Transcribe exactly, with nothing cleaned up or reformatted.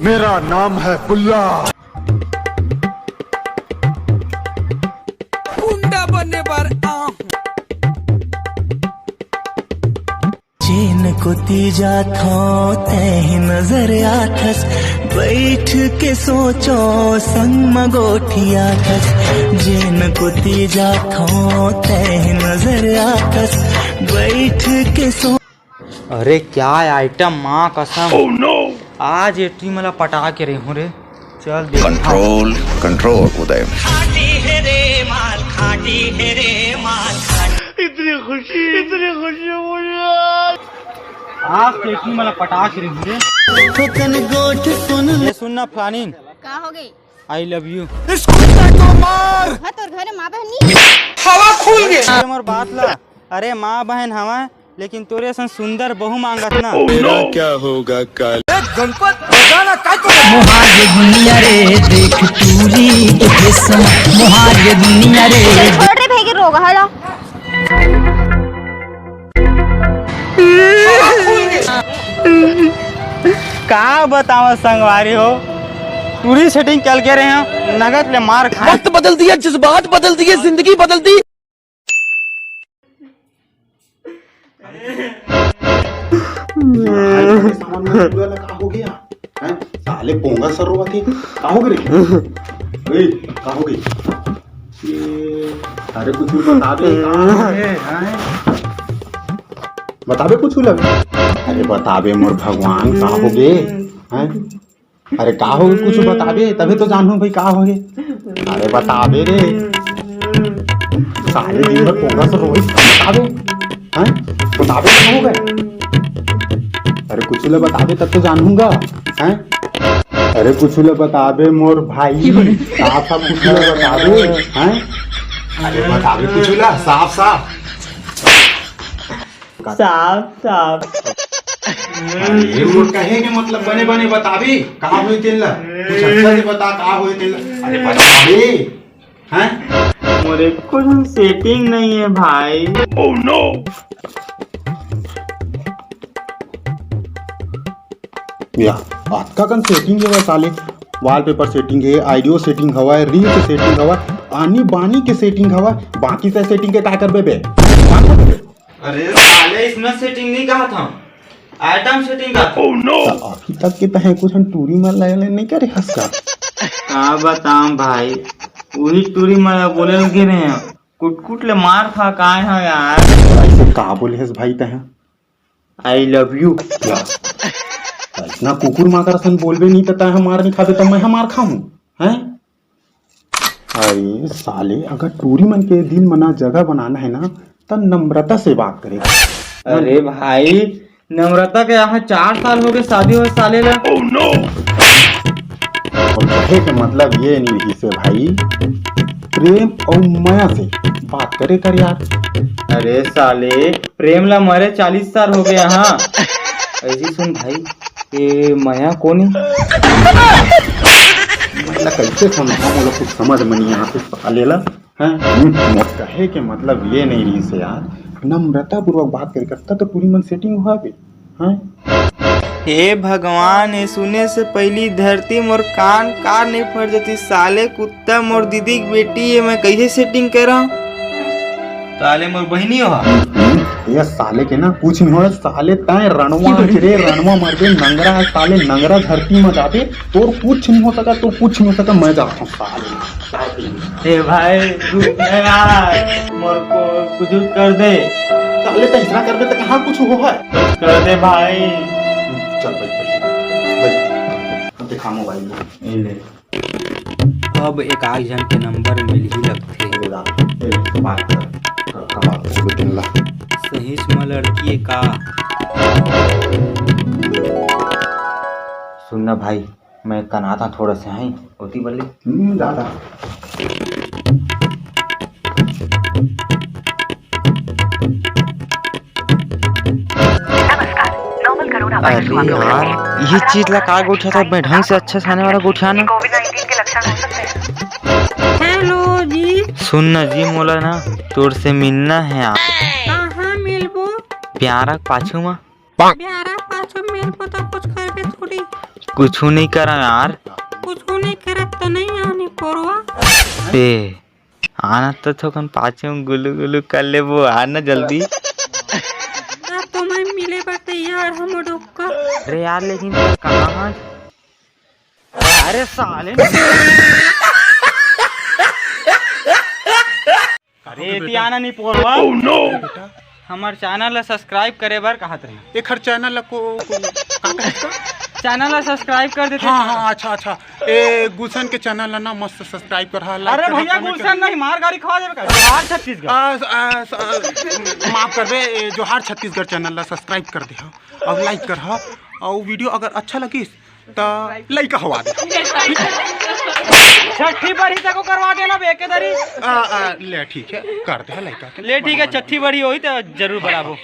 मेरा नाम है बुल्ला। गुंडा बनने पर आ हूँ। जेन कोती जाथो तैं नजर आथस, बैठ के सोचो संग म गोठियाथस। जेन कोती जाथो तैं नजर आथस, बैठ के सो अरे क्या आइटम, माँ कसम। आज एटी मला पटा के रही हूँ रे। चल देख। Control, control, उदय। आज तो एटी मला पटा के रही हूँ रे। थोकन गोठ सुन ये सुन ना फलानीन, का हो गई? I love you. हाँ, तोर घरे माँ बहन नहीं? अरे मोर बात ला। अरे माँ बहन हवा, लेकिन तोरे असन सुंदर बहू मांगत ना। मेरा क्या होगा कल? मोहार ये दुनिया रे, देख टूरी के भेष म। मोहार ये दुनिया रे। छोड़ रे भाई के रोग हला। का बतावा संगवारी हो, टूरी सेटिंग कल के रहे हैं, नगद ले मार खाए। वक्त बदल दिया, जज्बात बदल दिए, जिंदगी बदल दी। सामान में पूरा लगा हो गया। हैं? साले पोंगा सर रोवा थे। का हो गए? ए, का हो गए? ये, अरे कुछ भी बता दे, का हो गए? हैं? बताबे कुछ लग। अरे बताबे मोर भगवान, का हो गए? हैं? अरे का हो गए? कुछ बताबे, तभी तो जानू भाई का हो गए। अरे बताबे रे। सारे दिन भर पोंगा सर रोई, बताबे। हैं? बताबे का हो गए? अरे कुछ ले बताबे, तब तो जानूंगा। हैं? अरे कुछ ले बताबे मोर भाई, साफ साफ कुछ ले बताबे। हैं? अरे बताबे कुछ ले, साफ साफ। साफ साफ। अरे मोर कहे के मतलब बने बने बताबे, का होए तेन ला? कुछ अच्छा से बता, का होए तेन ला? अरे बताबे। हैं? मोरे कुछ सेटिंग नहीं है भाई। या, अतका कन सेटिंग हे साले। वॉलपेपर सेटिंग हे, ऑडियो सेटिंग हवय, रील्स सेटिंग हवय, आनी बानी के सेटिंग हवय। बाकी से सेटिंग के का करबे बे? अरे साले, इसमें सेटिंग नहीं कहा था, आइटम सेटिंग का। त अभी तक के तहे कुछ हम टूरी मन ला ले नहीं करे हस का? का बताऊं भाई, वही टूरी मन बोले लगे रहे हैं, कुट कुट ले मार खा काय है यार। ऐसे का बोले हस भाई तहे? I love you. या, इतना कुकुर माकर सन बोलबे नहीं त तहे मार नहीं खाबे, त मैं मार खाऊं, हैं? अरे साले, अगर टूरी मन के दिल मना जगह बनाना है ना, त नम्रता से बात करे। अरे भाई, नम्रता के यहाँ चार साल हो गए शादी हुए साले ला। और कहे के मतलब ये नहीं रहिस हे भाई, प्रेम और मया से बात करे कर यार। अरे साले, प्रेम ला मरे चालीस साल हो गए यहाँ। ऐसी सुन भाई, ये मया कोनी? मतलब कैसे समझाऊं, वो लोग कुछ समझ में नहीं आते साले ला। हैं? मोर कहे के मतलब ये नहीं रहिस हे यार, नम्रता पूर्वक बात करे करता तो टूरी मन सेटिंग हुआ बे। हैं? हे भगवान, ये सुने से पहली धरती मोर कान कार नहीं फट जाती। साले कुत्ता मोर दीदी की बेटी है, मैं कैसे सेटिंग करा? साले मोर बहनी हो। ये साले के ना कुछ नहीं हो, साले तय रणवा रे, रणवा मर गए, नंगरा है साले, नंगरा धरती में जाते, तोर कुछ नहीं हो सका, तो कुछ नहीं हो सका, मैं जाता हूँ साले। ए भाई, रुक ना यार, मोर को कुछ कर दे। साले तो इतना कर दे तो कहाँ कुछ हो है? कर दे भाई। चल भाई, भाई, भाई, अब दिखा मोबाइल में। ये ले। अब एक आध झन के नंबर मिल ही लगथे। ये ला, ये बात कर, कर, कर बात कर, दो तीन ला। सही में लड़की है का? सुनना भाई, मैं कनाता थोड़ा से हैं, ओती बल्ले। हम्म, ज्यादा। अरे यार, ये चीज ला का गोठिया था, मैं ढंग से अच्छा से आने वाला गोठिया ना। हेलो जी। सुन ना जी, मोला ना तोर से मिलना है आप। कहाँ मिलबो? प्यारा के पाछू मा। पाक। बेरा पाछू मेर को तो कुछ करबे थोड़ी। कुछू नहीं करा यार। कुछू नहीं करत तो नहीं आनी पोरवा। ए, आना तो थोकन पाछू में गुलू गुलू कर लेबो, आ ना जल्दी। अब तो मैं मिले बर तैयार हूँ डोक्का। अरे यार, लेकिन कहाँ है? अरे साले। अरे, एती आना नहीं पोरवा। Oh, no! हमर चैनल ला सब्सक्राइब करे बर कहत रही। एखर चैनल ला को, को, का कहे इसका? चैनल ला सब्सक्राइब कर देते। हाँ, हाँ, अच्छा, अच्छा। ए, गुलशन के चैनल ला ना मस्त सब्सक्राइब कर, हाँ, like अरे कर, भैया, comment कर। गुलशन नहीं, मार गाड़ी खवा देबे का? जोहार छत्तीसगढ़। आ, आ, आ, माफ करबे, ए, जोहार छत्तीसगढ़ चैनल ला सब्सक्राइब कर दे, हाँ, और like कर, हाँ, और वीडियो अगर अच्छा लगिस त लइका हवा दे। छठी बरही तको करवा देना बे, एके दरी। आ, आ, ले ठीक है, कर दे लइका के। ले ठीक है, छठी बरही होई त जरूर बनाबो।